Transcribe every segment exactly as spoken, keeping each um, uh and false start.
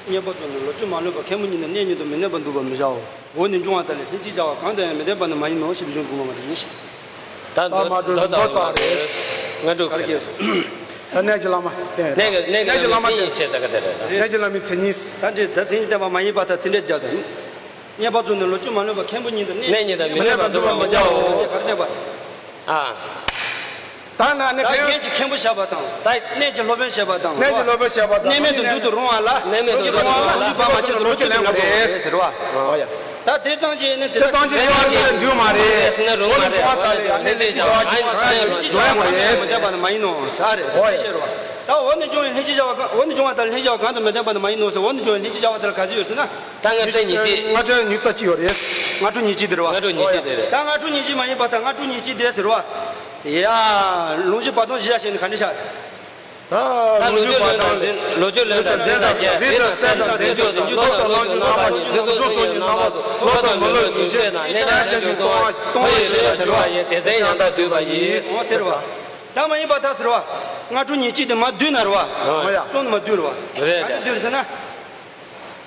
རྙེད་པ་རྫོགས་ནས་ལོ་བཅུ་མ་ལོན་པ་མཁན་པོ་ཉིད་ནི་གནས་ཉིད་དུ་མི་གནས་པར་འདུག་པར་མི་བྱའོ། འོ་ནི་འབྱུང་བ་དག་ལས་ལྷན་ཅིག་བྱ་བ་གང་དུ་ཡང་མི་ལྡན་པ་ནི་མ་ཡིན་ནོ་ཞེས་པའི་གཞུང་གོང་མ་མ་རེད་ནི་ཞེས། ད་ད་མ་འགྲོ་འགྲོ་ད་ཙམ་རེད། ང་འགྲོ་གི་རེད། ད་གནས་ཀྱི་བླ་མ་བསྟེན། གནས་ཀྱི་གནས་ཀྱི་གནས་ཀྱི་བླ་མ་མཚན་ཉིད་ཞེས་ཟེར་ག་དེ་རེད། གནས་ཀྱི་བླ་མའི་མཚན་ཉིད། ད་འདྲེ་ད་མཚན་ཉིད་བསྟན་པ་མ་ཡིན་པ་དང་ཚིག་འགྲེལ་རྒྱག་དང་། རྙེད་པ་རྫོགས་ནས་ལོ་བཅུ་མ་ལོན་པ་མཁན་པོ་ཉིད་དུ་གནས་ཉིད་དུ་མི་གནས་པར་འདུག་པར་མི་བྱའོ། ག་རེ་གནས་པ། ཨ། ད་ན་ནི་ད་གནས་ཀྱི་མཁན་པོ་བྱས་པ་དང་། ད་གནས་ཀྱི་སློབ་དཔོན་བྱས་པ་དང་། གནས་ཀྱི་སློབ་དཔོན་བྱས་པ་དང་། གནས་མེད་དུ་འདུག་ཏུ་རུང་བ་ལ། གནས་མེད་དུ་འདུག་ཏུ་རུང་བ་ལ། འདུས་པ་མ་ཆགས་ཏུ་ལོངས་སྤྱོད་ལེན་དགོས་རེད་ཟེར་བ། ཨོ་ཡ། ད་དེ་ཙམ་གྱིས་ནི་དེ་ཙམ་གྱིས་ཡོད་ཟེར་འདུག་མ་རེད། ཟེར་ན་རུང་མ་རེད། ཨ་ནི་ལྷན་ཅིག་བྱ་བ་གང་དུ་ཡང་ལྷན་ཅིག་བྱ་བ་གང་དུ་ཡང་མི་ལྡན་པ་ནི་མ་ཡིན་ནོ་ཟེར་རེད། ཨོ་ཡ། ཤེས་རོགས། ད་འོ་ནི་འབྱུང་བའི་ལྷན་ཅིག་བྱ་བ་གང་འོ་ནི་འབྱུང་བ་དག་ལྷན་ཅིག་བྱ་བ་གང་དུ་མི་ལྡན་པ་ནི་མ་ཡིན་ནོ་ཟེར། འོ་ནི་འབྱུང་བའི་ལྷན་ཅིག་བྱ་བ་དག་ག་ཚོད་ཡོད་ཟེར་ན། ད་ང་ཚོས་ཉི་ཤུ། ང་ཚོས་ཉི་ཤུ་རྩ་གཅིག་ཡོད་རེད། སྔ་དྲོ་ཉིན་གཅིག་དེ་རེད་བ། སྔ་དྲོ་ཉིན་གཅིག་དེ་རེད། ད་སྔ་དྲོ་ཉིན་གཅིག་མ་ཡིན་པ་དང་སྔ་དྲོ་ཉིན་གཅིག་དེ་ཟེར་བ། ཡ། ལོངས་སྤྱོད་བར་སྟོང་གཞི་བཞག་བྱས་ནས་ག་འདྲ་བྱ། ད་ལོངས་སྤྱོད་བར་སྟོང་ལོངས་སྤྱོད་ལས་དང་འཛིན་དང་རྒྱལ་རིགས་དང་སེམས་དང་བརྩོན་འགྲུས་དང་བློ་དང་ལོངས་སྤྱོད་རྣམ་པ་གཉིས། ཕུན་སུམ་ཚོགས་པའི་སྣང་བ་བློ་དང་མི་སློབ་ཉུང་ཤས་དང་གནས་ཆ་ཆ་ཆུང་སྟོང་པ་ཡི་ཟེར་བ་ཡི་སྡེ་ཚན་ཡང་དག་བསྡུས་པ་ཡིན། འོ་དེ་རེད་བ། ད་མ་ཡིན་པ་ད་ཟེར་བ། སྔ་དྲོ་ཉིན་གཅིག་དེ་མ་བསྡུས་ན་རེད་བ། ཨོ་ཡ། སོང་ནས་མ་བསྡུས་རེད་བ། རེད་ག་འདྲ་རེད། བསྡུས་རེད་ཟེར་ན།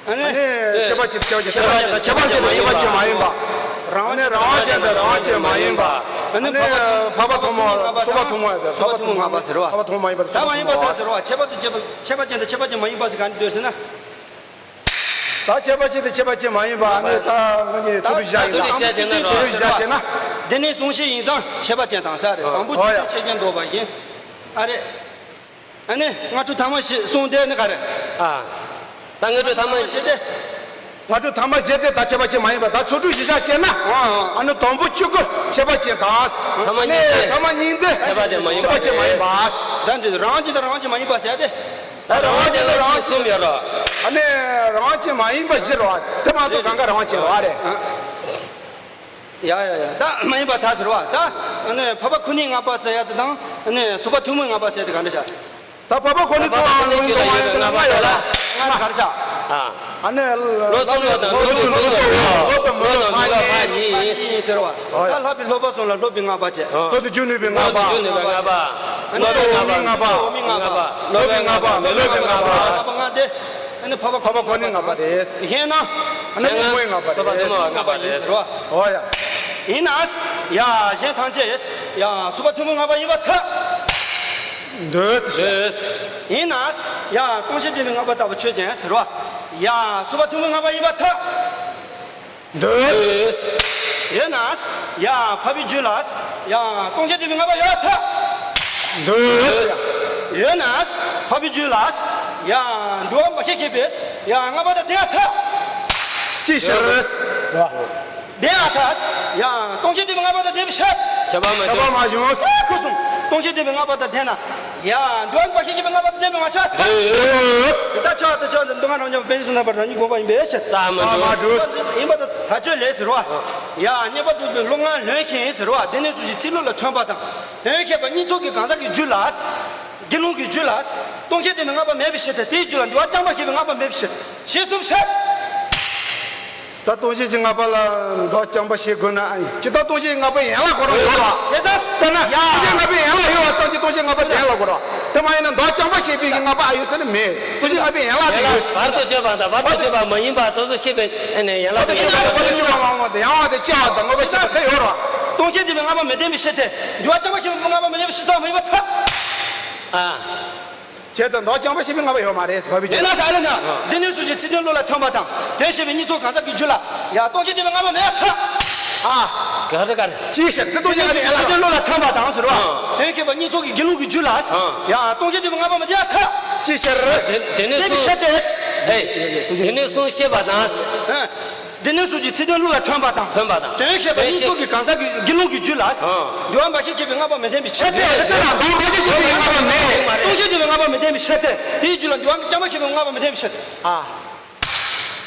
ཨ་ནི། ཨ་ནི་ཁྱད་པར་ཅན་ཁྱད་པར་ཅན་ཁྱད་པར་ཅན་དང་ཁྱད་པར་ཅན་མ་ཡིན་པ། རང་ཨ་ནི་རང་དབང་ཅན་དང་རང་དབང་ཅན་མ་ཡིན་པ། ཨ་ནི་ཨ་ནི་འཕགས་པ་ཐོག་མ་སོ་པ་ཐུན་མོང་བ་དང་སོ་པ་ཐུན་མོང་མ་ཡིན་པ་ཟེར་བ། འཕགས་པ་ཐོག་མ་མ་ཡིན་པ་དང་སོ་པ་ཐུན་མོང་མ་ཡིན་པ་ཟེར་བ། ཁྱད་པར་དུ་ཁྱད་པར་ཁྱད་པར་ཅན་དང་ཁྱད་པར་ཅན་མ་ཡིན་པ་ཟེར་ག་འདྲ་འདོད་ཟེར་ན། ད་ཁྱད་པར་ཅན་དང་ཁྱད་པར་ཅན་མ་ཡིན་པ་ཨ་ནི་ད་ང་གཉིས་ཚོ་བཞག་ཡིན་ད། ཚོ་བཞག་བྱས་ན་རོ། ཚོ་བཞག་བྱས་ན། དེ་ནི་གསུང་བཤད་ཡིན་ཙང་ཁྱད་པར་ཅན་དང་ས་རེད། དང་པོ་ཨོ་ཡ། ཁྱད་པར་ཅན་འདོད་པ་ཡིན། ཨ་རེད། ཨ་ནི་སྔ་དྲོ་ཐ་མ་ཞེས་གསུངས་ཏེ་ནི་ག་རེ། ཨ། ད་སྔ་དྲོ་ཐ་མ་ཞེས་ཏེ། སྔ་དྲོ་ཐ་མ་ཞེས་ཏེ་ད་ཁྱད་པར་ཅན་མ་ཡིན་པ། ད་ཚོ་དྲུག་གཞི་བཞག་བྱས་ན། ཨ་ཨ། ཨ་ནི་དང་པོ་བཅུ་དགུ་ཁྱད་པར་ཅན་དང་། ཐ་མ་གཉིས་ཏེ། ཐ་མ་གཉིས་ཏེ་ཁྱད་པར་ཅན་མ་ཡིན་པ། ཁྱད་པར་ཅན་མ་ཡིན་པ། ད་འདི་རང་ཅན་དང་རང་ཅན་མ་ཡིན་པ་ཟེར་ཏེ། ད་རང་ཅན་དང་རང་ཅན་གསུམ་ཡོད་རོ། ཨ་ནི་རང་ཅན་མ་ཡིན་པ་བཞི་རོ། དེ་མ་གཏོགས་གང་ག་རང་ཅན་རོ་རེད། ཡ་ཡ་ཡ། ད་མ་ཡིན་པ་ད་ཟེར་བ་ད། ཨ་ནི་འཕགས་པ་ཁོ་ནའི་བསྔགས་པ་ཟེར་ཡ་དེ་དང་། ཨ་ནི་སོ་པ་ཐུན་མོང་བསྔགས་པ་ཟེར་དེ་ག་འདྲ་བྱ། ད་འཕགས་པ་ཁོ་ནའི་ཐུན་མོང་བསྔགས་པ་ལ་ལྔ་ག་རེ་བྱ། ཨ། ཨ་ནི་བློ་གསུམ་བློ་དང་བློ་གསུམ་བློ་གསུམ་བློ་དང་མི་སློབ་ཕ་གཉིས་ཟེར་བ། ད་ལྷག་པའི་སློབ་པ་གསུམ་ལ་སློབ་པའི་བསྔགས་པ་བྱས། སློབ་ཏུ་འཇུག་ནུས་པའི་བསྔགས་པ། སློབ་ཏུ་འཇུག་ནུས་པའི་བསྔགས་པ། སློབ་པའི་བསྔགས་པ། སློབ་པའི་བསྔགས་པ། མི་སློབ་པའི་བསྔགས་པ། བསྔགས་པ་ལྔ་སྟེ། ཨ་ནི་འཕགས་པ་ཁོ་པ་ཁོ་ནའི་བསྔགས་པ་རེད། གཞན་ན། ཨ་ནི་དངོས་པོའི་བསྔགས་པ་རེད། སོ་པ་ཐུན་མོང་བའི་བསྔགས་པ་རེད། ཨོ་ཡ། ཡིན་ན། ཡ་གཞན་ཐམས་ཅད། ཡ་སོ་པ་ཐུན་མོང་བསྔགས་པ་ཡིན་པར་ཐལ། འདོད། འདོད། ཡིན་ན། ཡ་སྟོང་ཆེན་བདེན་པའི་བསྔགས་པ་ལྟ་བུ་ཆོས་ཅན་ཟེར་བ། ཡ་སོ་པ་ཐུན་མོང་བསྔགས་པ་ཡིན་པར་ཐལ། འདོད། ཡོད་ན། ཡ་འཕགས་པའི་རྒྱུད་ལ། ཡ་སྟོང་ཆེན་བདེན་པའི་བསྔགས་པ་ཡོད་ཐལ། འདོད། ཡོད་ན། འཕགས་པའི་རྒྱུད་ལ། ཡ་འདུལ་བ་མ་སྐྱེས་པའི། ཡ་བསྔགས་པ་དང་ལྡན་ཐལ། ཅི་ཕྱིར། ལྡན་ཐལ། ཡ་སྟོང་ཆེན་བདེན་པའི་བསྔགས་པ་དང་ལྡན་པའི་ཕྱིར། ཁྱབ་པ་མ་ཁྱབ་པ་མ་བྱུང་། ཁུ་སོང་། སྟོང་ཆེན་བདེན་པའི་བསྔགས་པ་དང་ལྡན་ན། ཡ་འདུལ་བ་མ་སྐྱེས་པའི་བསྔགས་པ་དང་ལྡན་པའི་བསྔགས་ཆ་ཐལ། ད་ཆ་ད་ཆ་འདི་འདུལ་བ་རང་རྐྱང་པ་པཎ་ཆེན་བསོད་ནམས་པ་རང་ཉིད་དགོངས་པ་ཡིན་པའི་ཕྱིར། ད་མ་འགྲོ། ཡིན་པ་དང་ད་ཆོས་ལས་ཟེར་བ། ཡ་རྙེད་པ་རྫོགས་པའི་བློ་ལྔ་ལོན་ཞིང་ཟེར་བ། སྡེ་སྣོད་གསུམ་གྱི་ཚིག་ལྷུག་ལ་ཐོན་པ་དང་། དོན་ཤེས་པ་གཉིས་ཚོགས་ཀྱི་གང་ཟག་གི་རྒྱུད་ལ། དགེ་སློང་གི་རྒྱུད་ལ། སྟོང་ཆེན་བདེན་པའི་བསྔགས་པ་མེད་པའི་ཕྱིར་ཏེ། དེའི་རྒྱུད་ལ་འདུལ་བ་རྐྱང་པ་ཤེས་པའི་བསྔགས་པ་མེད་པའི་ཕྱིར། ཞེས་གསུངས་ཤག་ད་སྟོང་ཆེན་གྱི་བསྔགས་པ་ལ་འདུལ་བ་རྐྱང་པ་ཤེས་དགོས་ན་ཨ་ཡིན། ཇི་ལྟར་སྟོང་ཆེན་གྱི་བསྔགས་པའི་ཡན་ལག་ཁོ་རང་ཡོད་པ། བྱས་ཙང་། ལྟ་ན། ཡ། སྟོང་ཆེན་བསྔགས་པའི་ཡན་ལག་ཡོད་པ་ཙམ་གྱིས་སྟོང་ཆེན་བསྔགས་པ་གཏན་ལ་དགོས་རེད་བ། དེ་མ་ཡིན་ན་འདུལ་བ་རྐྱང་པ་ཤེས་པའི་གི་བསྔགས་པ་ཨ་ཡོད་ཟེར་ན་མེད། སྟོང་ཆེན་བསྔགས་པའི་ཡན་ལག་དེ་ཡོད། བར་དུ་གཅོད་པ་དང་བར་དུ་གཅོད་པ་མ་ཡིན་པ་དེ་ཚོ་ཤེས་པའི་ཡན་ལག་དེ་ཡོད། བར་དུ་གཅོད་པ་མ་ཡིན་པ་དེ་ཡང་བ་དེ་སྐྱེ་བ་དང་དངོས་པོ་ཤེས་པ་དེ་ཡོད་རེད་བ། སྟོང་ཆེན་བདེན་པའི་བསྔགས་པ་མི་ལྡན་པའི་ཕྱིར་ཏེ། འདུལ་བ་རྐྱང་པ་ཤེས་པའི་བསྔགས་པ་མི་ལྡན་པའི་ཕྱིར་ཙམ་མ་ཡིན་པར་ཐལ། ཨ། བྱས་ཙང་འདུལ་བ་རྐྱང་པ་ཤེས་པའི་བསྔགས་པ་ཡོད་མ་རེད་ཟེར་བ་བི་དེ་ན་ས་ཨ་ལེ་ན། སྡེ་སྣོད་གསུམ་གྱི་ཚིག་དོན་བློ་ལ་ཐོན་པ་དང་། དོན་ཤེས་པའི་གཉིས་ཚོགས་གང་ཟག་གི་རྒྱུད་ལ། ཡ་སྟོང་ཆེན་བདེན་པའི་བསྔགས་པ་མེད་ཐལ། ཨ། ག་རེ་ག་རེ། ཅིའི་ཕྱིར་དེ་སྟོང་ཆེན་བསྔགས་པའི་ཡན་ལག་ཚིག་དོན་བློ་ལ་ཐོན་པ་དང་ཟེར་བ། ཨ། དོན་ཤེས་པ་གཉིས་ཚོགས་ཀྱི་དགེ་སློང་གི་རྒྱུད་ལ། ཨ། ཡ་སྟོང་ཆེན་བདེན་པའི་བསྔགས་པ་མེད་ཐལ། ཅིའི་ཕྱིར། དེ་དེ་ནས་དེ་གསུངས། ཤེས་ཏེ། ཧེ། དེ་ནས་གསུངས་ཤེས་པ་དང་། ཨ། སྡེ་སྣོད་གསུམ་གྱི་ཚིག་དོན་བློ་ལ་ཐོན་པ་དང་། ཐོན་པ་དང་། དོན་ཤེས་པ་གཉིས་ཚོགས་ཀྱི་གང་ཟག་གི་དགེ་སློང་གི་རྒྱུད་ལ། ཨ། འདུལ་བ་མ་སྐྱེས་པའི་བསྔགས་པ་མི་ལྡན་པའི་ཕྱིར་ཏེ། དེ་ལ་འདུལ་བ་མ་སྐྱེས་པའི་བསྔགས་པ་མེད། སྟོང་ཆེན་བདེན་པའི་བསྔགས་པ་མི་ལྡན་པའི་ཕྱིར་ཏེ། དེའི་རྒྱུད་ལ་འདུལ་བ་རྐྱང་པ་སྐྱེས་པའི་བསྔགས་པ་མི་ལྡན་པའི་ཕྱིར། ཨ།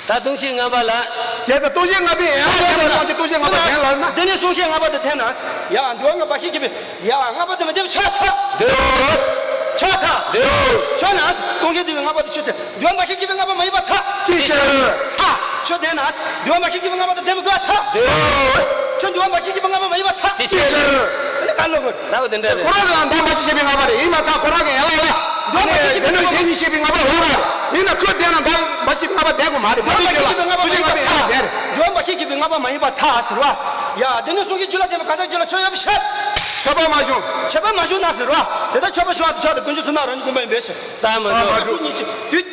ད་སྟོང་ཆེན་བསྔགས་པ་ལ། བྱས་ཙང་སྟོང་ཆེན་བསྔགས་པའི་ཡན་ལག་བྱས་པ་སྟོང་ཆེན་བསྔགས་པ་ལྡན་ལ་ན། དེ་ནས་གསུངས་ཤེས་བསྔགས་པ་དང་ལྡན་ན། ཡ་འདུལ་བ་མ་སྐྱེས་པའི། ཡ་བསྔགས་པ་དང་མི་ལྡན་པའི་ཕྱིར་ཐལ། འདོད། ཕྱིར་ཐལ། འདོད། ཆོས་ན། སྟོང་ཆེན་བདེན་པའི་བསྔགས་པ་དང་ཆོས་ཅན། འདུལ་བ་མ་སྐྱེས་པའི་བསྔགས་པ་མ་ཡིན་པར་ཐལ། ཅིའི་ཕྱིར། ས། ཆོས་ལྡན་ན། འདུལ་བ་མ་སྐྱེས་པའི་བསྔགས་པ་དང་ལྡན་པའི་དགོས་ཐལ། འདོད། ཆོས་འདུལ་བ་མ་སྐྱེས་པའི་བསྔགས་པ་མ་ཡིན་པར་ཐལ། ཅིའི་ཕྱིར། ཀ་ལོ་གོ། ད་འོ་དེ་འདྲ་རེད། ཁོ་རང་ལ་ཟླ་མ་ཤི་བྱེད་པའི་ལྔ་པ་རེད། ཡིན་ན་ད་ཁོ་རང་གི་ཡན་ལག་ལ། འདོན་པ་ཤི་བྱེད་པའི་ལྔ་པ། ཞེ་གཉིས་ཤི་བྱེད་པའི་ལྔ་པ་ཡོད་མ་རེད། ཡིན་ན་ཁོས་བསྡད་ན་ཟླ་མ་ཤི་བྱེད་པའི་ལྔ་པ་བསྡད་དགོས་མ་རེད། འདོན་པ་ཤི་བྱེད་པའི་ལྔ་པ་ཡིན་པ་ཐལ། འདོན་པ་ཤི་བྱེད་པའི་ལྔ་པ་མ་ཡིན་པ་ཐལ་ཟེར་བ། ཡ་དེ་ནི་གསུང་གི་ཆོས་ལ་བརྟེན་པའི་གང་ཟག་ཅིག་ལ་ཆོས་ཡོད་པ་ཤད། ཆོས་པ་མ་བྱུང་། ཆོས་པ་མ་བྱུང་ན་ཟེར་བ། དེ་ལྟར་ཆོས་པ་ཞུ་བ་དེ་ཆོག་སྟེ་ཀུན་འབྱུང་ཚུལ་ནང་རང་ཉིད་བསྒོམ་པ་ཡིན་པས་ཤད། ད་མ་བྱུང་། དུས་